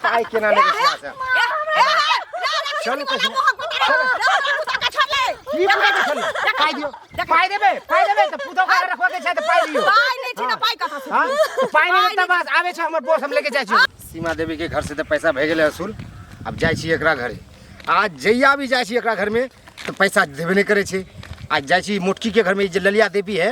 पाइ केना लेके छै अहाँ? चलू कहियो। की पुतौ के छोड़ले? पाइ दियौ। पाइ देबै, पाइ देबै तऽ पुतौ के अगर रखबऽ के छै तऽ पाइ दियौ। पाइ नहि छै तऽ पाइ कतऽ से हाँ? तऽ पाइ नहि देब तऽ बस आबै छै हमर बॉस हम लेके जाइ छी। सीमा देवी के घर से तऽ पैसा भए गेलै वसूल। आब जाइ छी एकरा घरे। आज जहिया भी जाइ छी एकरा घरमे तऽ पैसा देबे नहि करै छै। आज जाइ छी मोटकी के घरमे ई जे ललिया देवी है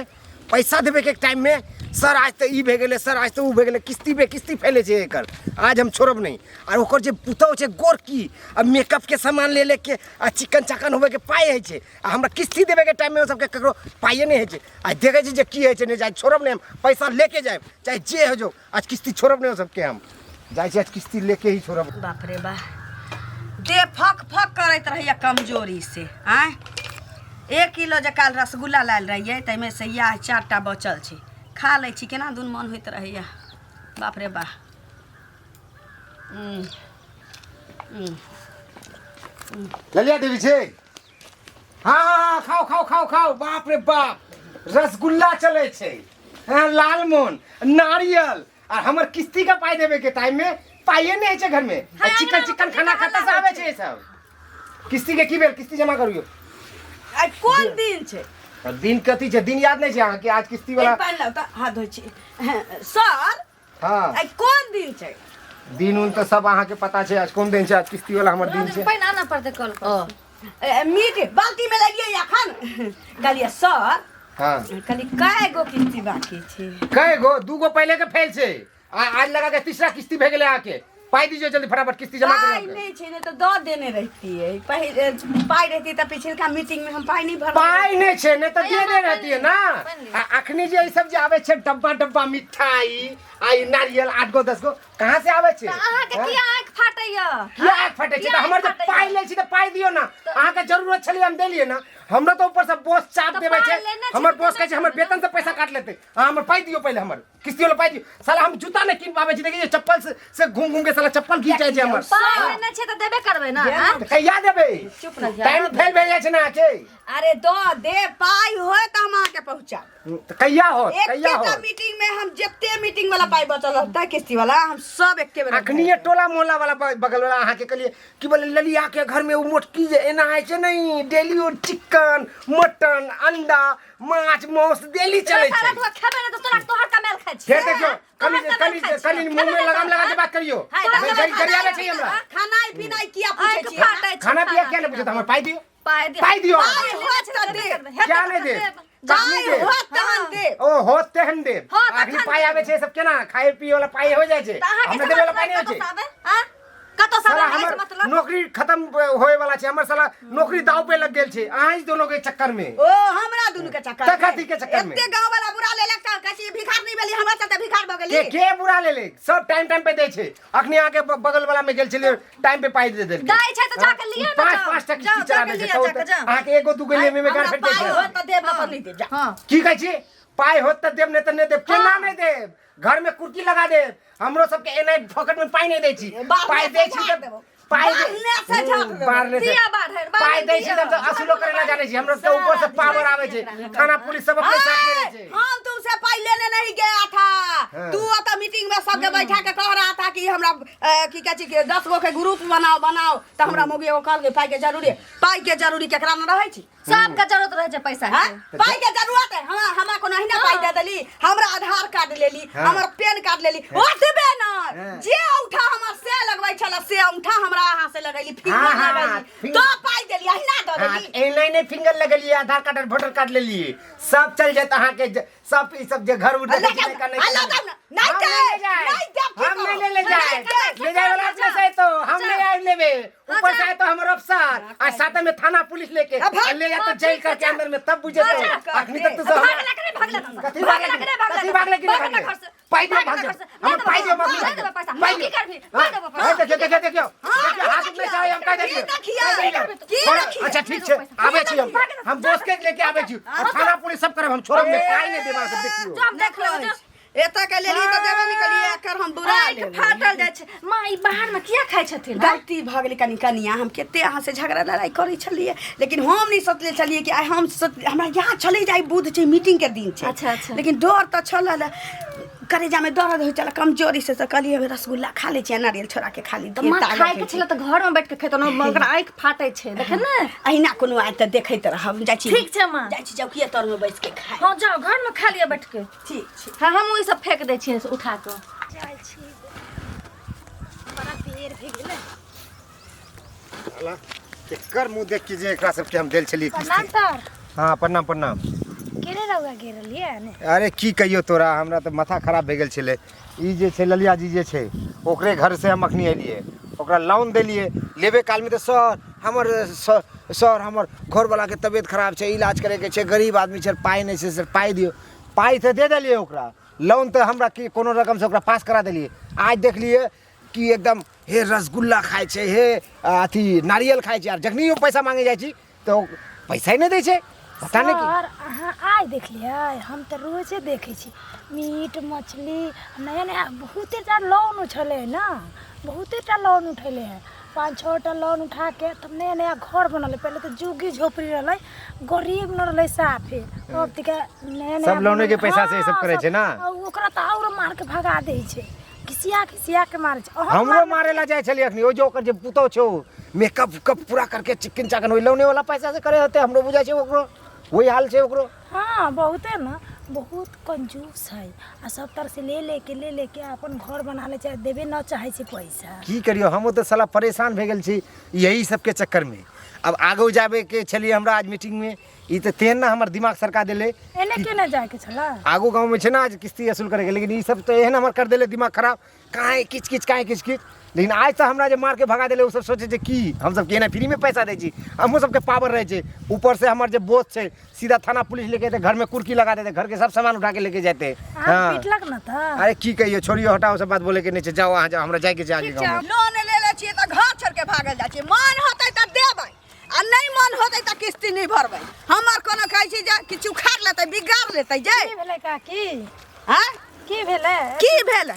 पैसा देबे के टाइम में सर आज तऽ ई भए गेलै सर आज तऽ ओ भए गेलै किस्ती पे किस्ती फैले छै एकर आज हम छोड़ब नहि आर ओकर जे पुतहु छै गोरकी आ मेकअप के सामान ले लेके आ चिकन चाकन होबे के पाइ होइ छै आ हमरा किस्ती देबे के टाइम में ओ सबके ककरो पाइए नहि होइ छै आ देखै छी जे की होइ छै नहि जाइ छोड़ब नहि हम पैसा लेके जायब चाहे जे हो जो आज किस्ती छोड़ब नहि ओ सबके हम जाइ छी आज किस्ती लेके ही छोड़ब। बाप रे बा देह फक फक करैत रहैया कमजोरी से आँय। 1 किलो जे काल्हि रसगुल्ला लायल रहियै ताहिमे से इएह 4टा बचल छै, खा लै छी केना दुन मन होइत रहैया। बाप रे बा। ललिया देवी छै? हाँ हाँ हाँ खाओ खाओ खाओ खाओ। बाप रे बाप रसगुल्ला चले छै, हाँ, लालमोहन नारियल आ हमर किस्ती के पाई देवे के टाइम में पाइए नहीं है घर में। आ चिकन चिकन खाना कतऽ से आबै छै सब? किस्ती के की भेल? किस्ती जमा करियो। आइ कोन दिन छै? आ दिन कथी छै? दिन याद नहीं छै अहाँके? आज किस्ती वाला एक पानि लाउ तऽ हाथ धोइ छी। सर, हाँ। आइ कोन दिन छै? दिन उन तऽ सब अहाँके पता छै। आज कोन दिन छै? आज किस्ती वाला हमर दिन छै। पानि आनऽ पड़तै कल पर। ओ, ए, मीट बाल्टी में लगिए अखन। कहलियै सर, हाँ। कहली कए गो किस्ती बाकी छै? कए गो? 2 गो पहले के फेल छै। आज लगा के तीसरा किस्ती भए गेलै अहाँके। पाइ दीजिए जल्दी फटाफट किस्ती जमा पाइ करू। नहि छै, नहि तऽ दऽ देने रहितियै। पहिले पाइ रहितियै तऽ पिछलका मीटिंग में हम पाइ नहि भरने पाइ नहि छै, नहि तऽ भैया, देने हमरा रहितियै ना। पानि लिअ। आ अखनी जे ई सब जे आबै छै डब्बा डब्बा मिठाई आ ई नारियल 8 गो 10 गो कहाँ से आबै छै? तऽ अहाँके हाँ? किया आँखि फाटैया? किया आँखि फाटै छै? किया तऽ हमर जे आँखि फाटैया? पाइ लै छी तऽ पाइ दियौ ना। अहाँके जरूरत छलै हम देलियै ना। हमरा तऽ ऊपर से बॉस चाप तऽ देबै पाइ छै। लेने छी हमर तऽ बॉस कहै छै देने हमर छी ने। वेतन से पैसा काट लेतै। अहाँ हमर पाइ दियौ पहिले, हमर किस्ती वाला पाइ दियौ। साला हम जूता नहि कीन पाबै छी, देखै छियै चप्पल से घूम घूम के साला चप्पल घीच जाइ छै हमर। पाइ लेने छियै तऽ देबे करबै ना, देना। आँय? तऽ कहिया देबै? चुप रह जा। टाइम फेल भए जाइ छै ना अहाँके। अरे दऽ दे पाइ होय तऽ हम अहाँके पहुँचा। तऽ कहिया होत? कहिया एकेटा होत? मीटिंग में हम जते मीटिंग वाला पाइ बचल रहतै किस्ती वाला हम सब एके बेर अखनी ये टोला मोहल्ला वाला बगल वाला अहाँके कहलियै कि बोले ललिया के घर में वो मोटकी जे एना होइ छै ने डेली ओ चिकन मटन अंडा माछ मांस डेली चलै सारा छै। तू खेबे नहि तऽ तोरा तोहर कमायल खाइ छियै। फेर देखियौ, तोहर कनि कमायल कनि खाइ छियै। कनि मुँह में लगाम लगा के बात करियौ। हाय, तऽ गरी गरियाबै छै हमरा। खानाइ पिनाइ किया पूछै आँखि छियै? फाटै छै, खाना पिया किया नहि पूछत? हमर पाइ दियौ। पाइ दियौ। पाइ दियौ। पाइ होत तऽ देब। हेतै क्या तऽ नहि देब? देब। कखनी पाइ देब? होत तहन देब। ओ होत तेहन देब। हँ, तखन अखनी पाइ आबै छै सब केना खाए पिए वाला पाइ हो जाइ छै। तऽ अहाँके हमरा देबै वाला पाइ नहि होइ कतऽ छै। से आबै? आँय? कतऽ से साला आबै? हमर मतलब? नौकरी खत्म होए वाला छै। हमर साला नौकरी दाव पे लग गेल छै अहाँ ही दोनों के चक्कर में। ओ हमरा दुनू के चक्कर में। तऽ कथी के चक्कर में? एते गांव वाला बुरा लेलक तऽ कहै छै भिखार नहि भेली, हमरा चलते भिखार भऽ गेली। के बुरा लेले? सब टाइम टाइम पे दै छै। अखनी अहाँ के बगल वाला में गेल छलियै टाइम पे पाइ दे देलकै। दै छै तऽ जाके लिअ ने, पाँच जाउ। पाँच टा जाउ, किस्ती जाके चलाबै छै। लिअ, तऽ जाके जाउ। अहाँ के एगो दूगो लेमे में हमरा गाड़ फेट जाइ पाइ छै। होत तऽ देब, नहि तऽ नहि देब, जा। हँ। की कहै छी? पाइ होत तऽ देब, नहि तऽ नहि देब। केना हँ। नहि देब? घर में कुर्की लगा देब। हमरो सबके एना फोकट में पाइ नहि दै छी। बाहरने पाइ दै से छी झाड़ तऽ देबौ। पाइ दे- बाहरने से झाड़ देबौ। बाहरने से। दिया बाढ़, बाढ़ पाइ दै छी दिया। तऽ हमसब असुलो करे ला जानै छी। हमरो सबके ऊपर से पावर आबै छै। थाना पुलिस सब अपने साथ में रहै छै। हम तुमसे पाई लेने नहीं गया था। हाँ। तू ओतऽ मीटिंग में सबके बैठा के कह रहा था कि हमरा, की कहै छै कि 10 गो के ग्रुप बनाओ बनाओ, तऽ हमरा मौगी एगो कहलकै पाई के जरूरी है। पाई के जरूरी केकरा न रहै छै? सबके जरूरत रहै छै पैसा के। हाँ? पाई के जरूरत है। हमरा कोनो अहिना पाई दे देली, हमरा आधार कार्ड लेली, हाँ। हमर पेन कार्ड लेली, ओतबे न, हाँ। जे औंठा हमर से लगबै छल से औंठा हमरा अहाँ से लगैली, फिंगर हाँ, हाँ, लगैली, फिंगर। तो पाई देली, अहिना दऽ हाँ, देली। एना नहि फिंगर लगेलियै, आधार कार्ड और वोटर कार्ड लेलियै, सब चल जायत अहाँके सब ई सब जे घर उर अल्लाह देखै छी, जाने, नहि अल्लाह नहि जाने, नहीं हम दे, नहीं ले जाए। नहीं दे, हम की नहीं ले ले करो? जाए। नहीं दे, ले जाए वाला अपने से तो हम जा। नहीं आए लेबे। हाँ, ऊपर जा। से आए तो हमर अफसर आ साथ में थाना पुलिस लेके अब भाग। आ ले जाते हाँ, जेल ठीक करके है, अंदर में, तब बुझे हाँ, तो। जा। अखनी तक तो सब भागला कि नहीं भागला? कथी भागला भागला कि नहीं भागला? कथी भागला कि नहीं भागला भागला? घर से। पाई दियो, भागला भाग घर जाओ। से। हमर नहीं पाई दियो, देबो, भाग नहीं जाओ। देबो पैसा। पाई की दियो। करबी? हाँ, नहीं देबो पैसा। हाँ, देखियो, देखियो, देखियो। हाँ, देखियो, हाथ उठने से हम कह की देखियो। देखियो? की थोड़ा- देखियो? अच्छा ठीक छै, आबै छी हम। हम बॉस के लेके आबै छी। और थाना पुलिस सब करब, हम छोड़ब नहि, पाई नहि देब अहाँ सब देखियो। जो हम देख लेबै, जो। एतऽ के लेली तऽ देबे नहि केलियै, एकर हम बुरा आँखि लेबै। फाटल जाइ छै। माँ, ई बाहर में किया खाइ छथिन? गलती भऽ गेलै कनि कनिया, हम कते अहाँ से झगड़ा लड़ाइ करै छलियै, लेकिन हम नहि सोचले छलियै कि आइ हम सोच, हमरा याद छलै जे आइ बुध छै, मीटिंग के दिन छै। अच्छा, अच्छा। लेकिन डर तऽ छल ने। करेजा में दर्द होइ छलै कमजोरी से, तऽ कहलियै रसगुल्ला खा लै छी आ नारियल छोड़ा के खा ली। तऽ माँ खाय के छलै तऽ घर में बैठ के खेतौ ने, ओकरा आँखि फाटै छै देखे ने। अहिना कोनो आय तऽ देखैत रहब। जाइ छी। ठीक छै माँ। जाइ छी चौकिए तर में बैस के खाय। हाँ जाओ, घर में खा लिअ बैठ के। ठीक छै। हाँ, हम ओहि सब फेंक दै छियै उठा कऽ। जाइ छी, बड़ा देर भए गेलै। साला केकर मुँह देख के जे एकरा सबके हम देल छलियै प्रणाम किस्ती। सर। हाँ प्रणाम प्रणाम। केने रहुआ गेल रहलियै ने? अरे की कहियो तोरा, हमरा तऽ माथा खराब भए गेल छलै। ई जे छै ललिया जी जे छै, ओकरे घर से हम अखनी एलियै। ओकरा लोन देलियै, लेबे कालमे तऽ सर हमर सर हमर घरवलाके तबियत खराब छै, इलाज करैके छै, गरीब आदमी छै, पाइ नहि छै सर, पाइ दियौ। पाइ तऽ दे देलियै ओकरा, लोन तऽ हमरा की कोनो रकमसँ ओकरा पास करा देलियै। आज देखलियै कि एकदम हे रसगुल्ला खाइ छै, हे अथी नारियल खाइ छै, आर जखनी ओ पैसा मांगे जाइ छी तऽ ओ पैसा ही नहि दै छै, पता नहि की। सर अहाँ आइ देखलियै? हम तऽ रोजे देखै छी मीट मछली। नया नया बहुते टा लोन उठेलै ने, बहुते टा लोन उठेलै है, 5-6 टा लोन उठा के तब नया नया घर बनल है। पहले तऽ झुग्गी झोपड़ी रहलै, गरीब न रहलै साफे। अब तक नया नया सब लोने के बनल। पैसा से ई सब हाँ, करै छै ना? आ ओकरा तऽ आओर मार के भगा दै छै, घिसिया घिसिया के मारै छै। अहाँ हमरो मारे ला जाइ छलियै अखनी। ओ जो ओकर जे पुतोह छौ, मेकअप उकअप पूरा करके चिकन चाकन, ओहि लोने वाला पैसा से करे होते, हमरो बुझाइ छै ओकरो वही हाल छै ओकरो। हाँ बहुते न, बहुत कंजूस है आ सब तरह से ले लेके ले लेके अपन घर बना ले छै, देबे न चाहै छै पैसा। की करियो, हमहूँ तऽ साला परेशान भए गेल छी यही सबके चक्करमे। अब आगू जाबे के छलियै हमरा आज मीटिंगमे, ई तऽ तेहन ने हमर दिमाग सरका देले। एने केने जायके छलै? आगू गाँवमे छै ने आज किस्ती वसूल करैके, लेकिन ई सब तऽ एहन हमर कर देले दिमाग खराब, काहे किच किच काहे किच किच। लेकिन आज तऽ हमरा जे मार के भगा देले, ओ सब सोचै छै की हम सब केना फ्रीमे पैसा दै छी, हमहूँ सबके पावर रहै छै। ऊपर से हमर जे बोस छै, सीधा थाना पुलिस लेके एतै, घरमे कुर्की लगा देतै, घरके सब सामान उठा के लेके जेतै। अहाँ हाँ पीटलक न तऽ? अरे की कहियो, छोड़ियो, हटाओ, सब बात बोले के नहि छै। जाओ अहाँ जाओ, हमरा जाइके छै आगे गाँवमे। लोन ले ले छियै तऽ घर छोड़ के भागल जाइ छियै। मन होतै तऽ देबै आ नहि मन होतै तऽ किस्ती नहि भरबै। हमर कोनो कहै छी जे किछु उखाड़ लेतै बिगाड़ लेतै जे की भेलै काकी? आँय की भेलै? की भेलै,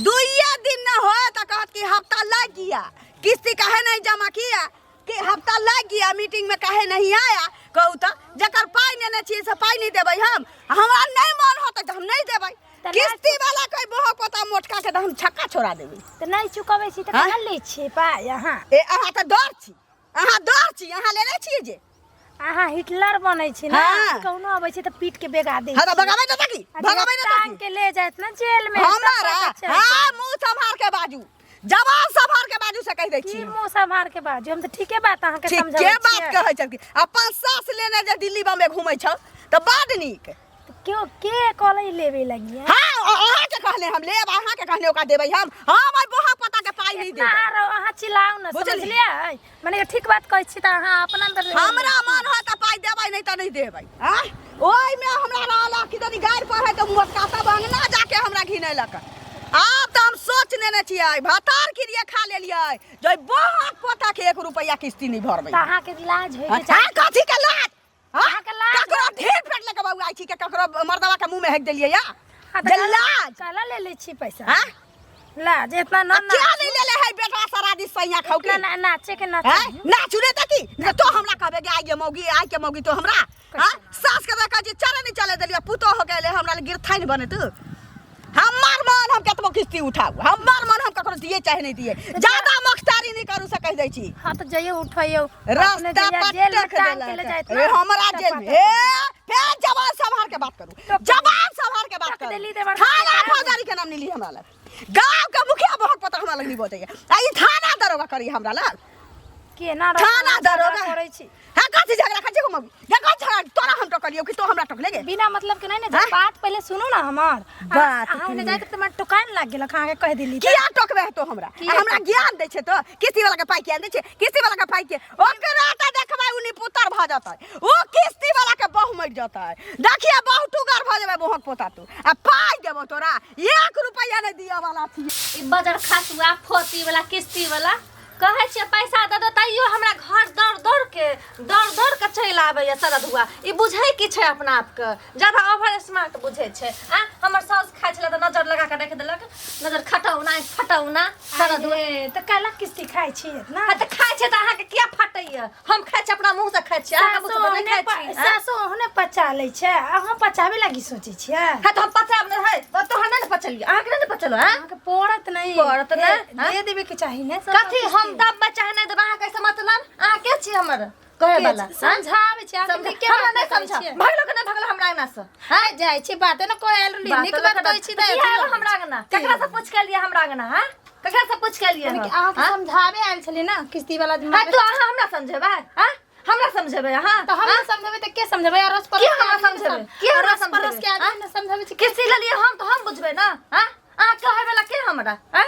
दुइये दिन न होए तऽ कहत कि हफ्ता लग गया, किस्ती काहे नहीं जमा किया, कि हफ्ता लग गया, मीटिंग में काहे नहीं आया। कहू तऽ जकर पाइ नेने छियै से पाइ नहि देबै हम? हमरा नहि मन होतै तऽ हम नहि देबै। तऽ किस्ती वाला कोई बोहो पोता मोटका के तऽ हम छक्का छोड़ा देबै। तऽ नहि चुकबै छी तऽ हाँ? कहाँ लै छियै पाइ अहाँ? ए अहाँ तऽ डर छी, अहाँ डर छी, अहाँ लेने छियै जे अहाँ हिटलर बनै छी ने? हाँ। कौनो अबै छै तऽ पीट के बेगा दै हाँ तऽ छी। भगाबै ने तकी, आ भगाबै ने टांग तकी के ले जायत ने जेल में तब हमारा पता चलतै। हाँ मुंह संभार के बाजू, जवान संभार के बाजू से कहि दै की छी। मुँह सम्हार के बाजू? हम तऽ ठीके बात अहाँके ठीके समझाबै बात छियै। कहै छलखिन। अपन सास लेने जे दिल्ली बम्बे घूमै छौ तऽ बड नीक। तऽ क्यों के कहलै लेबे लगी? हाँ अहाँके कहने हम लेब, अहाँके कहने ओकरा देबै हम। हम ओहि बोहा पोता के पाइ नहि देबै। अहाँ चिल्लाउ ने, बुझलियै? समझलियै? मने ठीक बात कहै छी तऽ अहाँ अपना अंदर हमरा मन होय तऽ पाइ देबै, नहि तऽ नहि देबै। आँय ओहिमे हमरा रहल कि यदि गारि पढ़ै तऽ मोटका सब अंगना जाके हमरा घिनेलक। आब तऽ हम सोच लेने छियै, भतार क्रिया खा लेलियै जे बोहा पोता के 1 रुपैआ किस्ती नहि भरबै। तऽ अहाँके लाज होय के हाँ चाही। कथी के लाज? हाँ? अहाँके लाज ककरो ढेर पेट लके बौआइ छी के ककरो मर्दवा के मुंह में हेक देलियै या हाँ, तऽ जे काला- लाज। काला ले लै छी पैसा? हाँ? लाज इतना न आ क्या नहीं लेले है बेटा सारा दिन सैया खाऊ की इतना ना नाचे के ना हैं चाही। नाचू रे तकी न तो हमरा कहबे कि आइ के मौगी, आइ के मौगी तो हमरा हां सास के देखा जे चले नहीं चले देलियै, पुतो हो गेले हमरा लग गिरथाइन बने तू। हमर मन हम कतबो किस्ती उठाऊ, हमर मन हम ककरो दिए चाहे नहीं दिए, ज्यादा मख्तारी नहीं करू से कहि दै छी। हाँ तऽ जइयो उठैयो रास्ता अपने जइया पर जेल में टक टांग के ले देलक। जाइत ए ना, हमरा तब जेल में पता ए फेर जवान संभार के बात करू, टोक जवान संभार के बात टोक करू। देली देवर थाना के फौजदारी के नाम नहीं ली हमरा लग, गांव के मुखिया बहुत पता हमरा लग नहीं बजैया। आ ई थाना दरोगा करी हमरा लग, केना थाना रखना झगड़ा दरोगा करै छी? हां कथी झगड़ा करै छी गो मम्मी? ये कथी झगड़ा तोरा हम टोकलियौ कि तो हमरा टोकले गे? बिना मतलब के नहीं ने। हाँ? बात पहले सुनू ना हमार। बात अहाँ के जाइत तऽ हमरा टोकाइन लाग गेलक, अहाँके कहि देली। किया टोकबे है तो हमरा? किया? आ हमरा ज्ञान दै छै तो किस्ती वाला के पाइ किया दै छै, किस्ती वाला के पाइ के ओकरा तऽ देखबै उ निपुतर भऽ जेतै, उ किस्ती वाला के बहु मरि जेतै। देखिए बहु टुगर भऽ जेबै बोहक पोता तू। आ पाइ देबो तोरा 1 रुपैआ नहि दिअ वाला छी। ई बजर खसुआ फोती वाला किस्ती वाला कहै छियै पैसा दऽ दो तैयो हमरा घर दौड़ दौड़ के दौड़ दौड़ के चलि आबैया सरधुआ। ई बुझै की छै अपना आपके? ज्यादा ओवर स्मार्ट बुझै छै। आ हमर साउस खाइ छलै तऽ नजर लगा के राखि देलक, नजर खटौना फटौना सरधुआ। तऽ काला किस्ती खाइ छी इतना? हाँ, तऽ खाइ छै तऽ अहाँके किया फटैया? हम खाइ छी अपना मुँह से खाइ छी, अहाँके मुँह से तऽ नहि खाइ छी। सासु ओहने पचा लै छै, अहाँ पचाबै लागी सोचै छियै? हाँ, तऽ हम पचाब नहि है तऽ तोहर नहि ने पचलियै, अहाँके नहि ने पचलो? हैं, अहाँके पड़त नहि, पड़त नहि, दे देबे के चाही ने सब। कथी हम दबबै चाहे नहि देबै, अहाँके ऐसे मतलब? अहाँ के छी हमर कहै वाला? समझाबै छी अहाँके? नीके हमरा बात नहि कहै समझा छियै। भगलो के नहि भगलो हमरा अंगना से? हैं, जाइ छी बाते ने कोइ आयल रहली, नीक बात कहै छी तऽ किया आयल हमरा अंगना? ककरा से पूछ के लिए हमरा अंगना? हैं, ककरा से पूछ के लिए? यानी कि अहाँके समझाबे आयल छली ना किस्ती वाला। हैं, तो अहाँ हमरा समझेबै? हैं, हमरा समझेबै अहाँ? तऽ हम नहि समझेबै तऽ के समझेबै? अड़ोस पड़ोस के हमरा समझेबै? के हमरा अड़ोस पड़ोस के समझेबै? आदमी ने समझेबै छै। किस्ती लेलियै हम तऽ हम बुझबै ना? हैं, अहाँ कहै वाला के हमरा? हैं,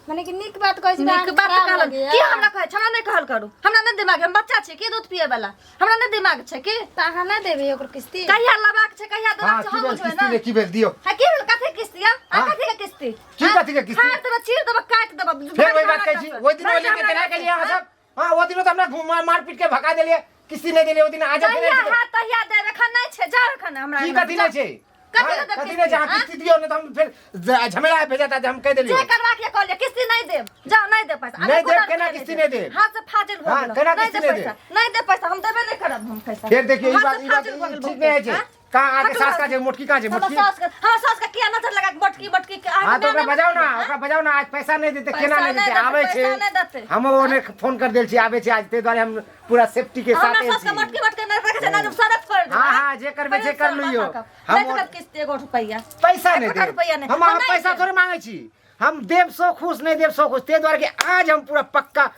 मने कि नीक बात कहै छी तऽ नीक अहाँके बात खराब कहलन लगैया। की हमरा कहै छै? हमरा नहि कहल करू, हमरा नहि दिमाग, हम बच्चा छी की दूध पिए वाला? हमरा नहि दिमाग छै की? तऽ अहाँ नहि देबै ओकर किस्ती? कहिया लेबाक छै, कहिया देबाक हाँ, छै, की हम भेल बुझबै किस्ती ना। रे? की भेल दियौ? हाँ, की भेल? कथी किस्ती? हाँ? हाँ? कथी के किस्ती? की कथी के किस्ती? फाड़ देबऽ, चीर देबऽ, काटि देबऽ। फेर वही बात कहै छी। ओहि दिन ओहि लेके केना केलियै अहाँ सब? हाँ, ओ दिनो तऽ हमरा घुमा मार पीट के भगा देलियै, किस्ती नहि देलियै ओ दिन। आज फेर जहिया हैत तहिया देब, एखन नहि छै। जाउ एखन हमरा की अंगना कथी से, नहि छै? कथी हाँ, नहि देब कथी नहि छै? अहाँ किस्ती? किस्ती दियौ, नहि तऽ हम फेर झमेला भेजत आज, हम कहि जे देलियै। करबाक ये कऽ लिअ, किस्ती नहि देब। जाउ, नहि देब पैसा। नहि अभी देब, कोनो केना रुपैआ किस्ती नहि देब? हाथ से फाजिल भऽ हाँ, गेल। केना नहि किस्ती देब नहि पैसा, देब? नहि देब पैसा, हम देबे नहि करब हम पैसा। फेर देखियौ ई हाथ बात से ई बात फाजिल भऽ ई गेल ठीक बहुते, नहि होइ छै। हाँ? कहाँ अहाँके हटू सास ना। कहाँ छै? मोटकी कहाँ छै? हमर मोटकी सास के, हमर सास के किया नजर लगा के बटकी बटकी के हाँ, तऽ ओकरा अहाँके बजाउ ना, ओकरा बजाउ ना। आज पैसा नहि देतै केना? पैसा नहि नहि देतै देतै, आबै छै। पैसा नहि देतै। हम ओने फोन कर देल छी, आबै छै आज, ताहि दुआरे हम पूरा सेफ्टी के साथ हमरा आयल सास के छी। मटकी मटकी नहि रखै छै ना, जब सड़क फोड़ि देबै। हाँ, हाँ, जे करबै से कर लियौ। हम हम नहि देब किस्ती, एगो रुपैआ पैसा नहि एकोटा देब रुपैआ नहि। हम अहाँ नहि पैसा देब। थोड़े मांगै छी। हम देब सो खुश, नहि देब सो खुश। ताहि दुआरे कि आज हम पूरा पक्का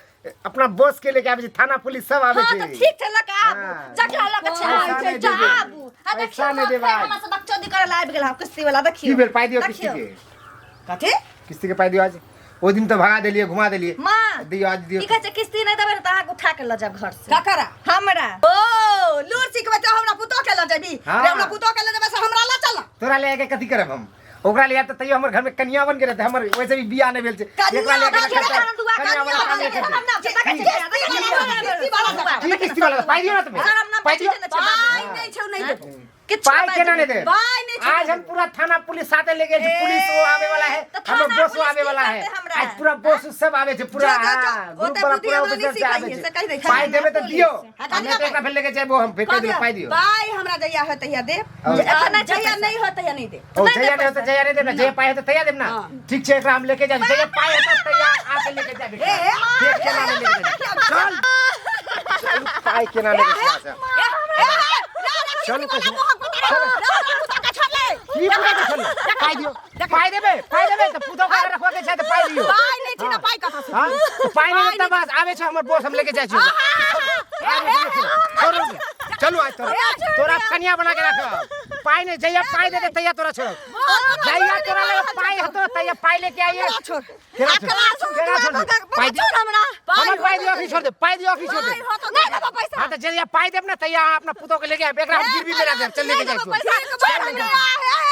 अपना बॉस के लेके आबै छी, थाना पुलिस सब आबै हाँ छै। तऽ ठीक छै, लऽ के आबू। हाँ। जकरा लऽ के छै पैसा आबू, नहि जा देबै। आबू। आ देखियौ पैसा नहि हम देबै फेर आज। हमरा से बकचोदी करऽ लए आबि गेल हँ किस्ती वाला, देखियौ। की भेल? पाइ दियौ किस्ती देखियौ। के। कथी? किस्ती के पाइ दियौ आज। ओहि दिन तऽ भगा देलियै, घुमा देलियै। माँ, दियौ आज, दियौ। की कहै छै, किस्ती नहि देबै ने तऽ अहाँके उठा के लऽ जायब घर से। ककरा? हमरा। ओ लूर सिखबै तऽ हमरा पुतोह के लऽ जेबी? हाँ। रे, हमरा पुतोह के लऽ जेबै से हमरा लऽ चल। तोरा ले के कथी करब हम? ओकरा ले आयब तऽ तैयो हमर घर में कनिया बन के रहतै। हमर वैसे भी बियाह नहि भेल छै। एकरा ले के देखियौ, रखतै, दुआ कनिया वाला काम नहि करतै। किस्ती वाला। की किस्ती वाला? पाइ दियौ ने तुम्हें, शरम नाम पाइ दियौ। चीज नहि छै। पाइ नहि छौ, नहि देबो। किछु पाइ केना नहि देब? पाइ नहि छौ। आज हम पूरा थाना पुलिस साथे ले गेल छी। पुलिस वो आवे वाला है, तऽ हमर थाना बॉस पुलिस आवे की वाला है। करतै हमरा? आज पूरा बॉस सब आवे छै पूरा। जो, जो, जो। हाँ, ग्रुप ओते वाला बुद्धि पूरा हमरा नहि ऑफिसर से आवे सिखाइए, छै। से कहि दै छै। पाइ देबै तऽ दियौ, हाँ, आ नहि तऽ एकरा फेर लेके जेबो हम। फेर कहि देबै पाइ दियौ। पाइ हमरा जहिया होय तहिया देब। और- एखन नहि, जहिया नहि होय तहिया नहि देब। ओ जहिया नहि होतै जहिया नहि देब ना, जहिया पाइ होतै तहिया देब ना? ठीक छै, एकरा हम लेके जाइ छी। जहिया पाइ होतै तहिया आके लेके जाबे। देख केना नहि लेके जाइ। चल चल, पाइ केना लेके जाइ। चलू, चलू, की पूरा के छोड़ले? पाइ दियौ, पाइ देबै, पाइ देबै तऽ पुतोह के रखबऽ के छै तऽ पाइ दियौ। पाइ नहि छै ने, पाइ कतऽ से? हाँ, तऽ पाइ नहि देब तऽ बस आबै छै हमर बॉस, हम लेके जाइ छी। छोड़ू, चलू। आज तोरा तोरा कनिया बना के राखब। पाइ नहि, जहिया पाइ देतै तहिया तोरा छोड़ब। जहिया तोरा लग पाइ हेतौ तहिया पाइ लेके आइए। छोड़। केना छोड़, केना छोड़? पाइ दियौ हमरा। हमर, पाइ दियौ अखनी छोड़ दे, पाइ दियौ अखनी छोड़ दे। नहि देबो पैसा। हाँ, तऽ जहिया पाइ देब ने तहिया अहाँ अपना पुतोह के लेके आयब। एकरा हम गिरवी में राख देब। चल, लेके जाइ छी। पैसा छोड़ हमरा।